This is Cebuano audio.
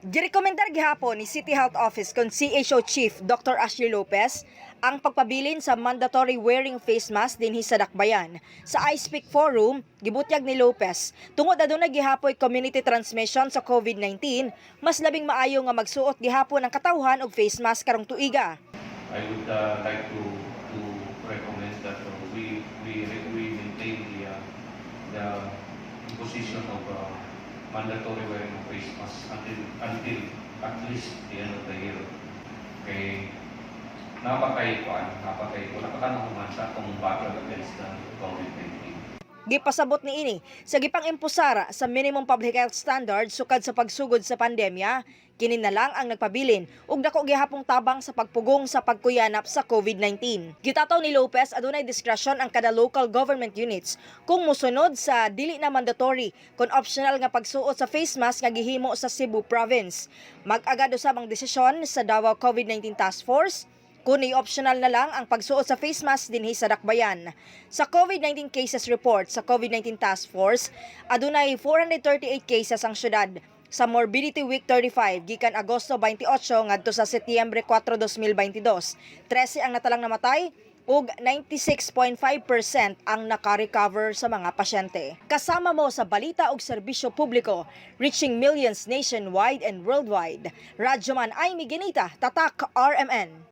Girekomendar gihapon ni City Health Office kon CHO Chief Dr. Ashley Lopez ang pagpabilin sa mandatory wearing face mask dinhi sa Dakbayan. Sa iSpeak Forum, gibutyag ni Lopez, tungod adunay gihapoy community transmission sa COVID-19, mas labing maayo nga magsuot gihapon ang katawhan og face mask karong tuiga. I would like to recommend that we maintain the imposition of mandatory wearing of face mask until at least the end of the year. Okay. Napakay kuan, napakay wala pa man sa atong battle against the COVID-19. Gipasabot niini sa gipang-impusara sa minimum public health standards sukad sa pagsugod sa pandemya, kini na lang ang nagpabilin ug dako gihapong tabang sa pagpugong sa pagkuyanap sa COVID-19. Gitataw ni Lopez, adunay diskresyon ang kada local government units kung mosunod sa dili na mandatory kon optional nga pagsuot sa face mask nga gihimo sa Cebu Province. Mag-agad usab ang desisyon sa Davao COVID-19 Task Force kung i-optional na lang ang pagsuot sa face mask dinhi sa Dakbayan. Sa COVID-19 cases report sa COVID-19 Task Force, adunay 438 cases ang syudad sa Morbidity Week 35 gikan Agosto 28 ngadto sa Setyembre 4, 2022. 13 ang natalang namatay ug 96.5% ang naka-recover sa mga pasyente. Kasama mo sa balita ug serbisyo publiko, reaching millions nationwide and worldwide. Radyoman Amy Ginita, Tatak RMN.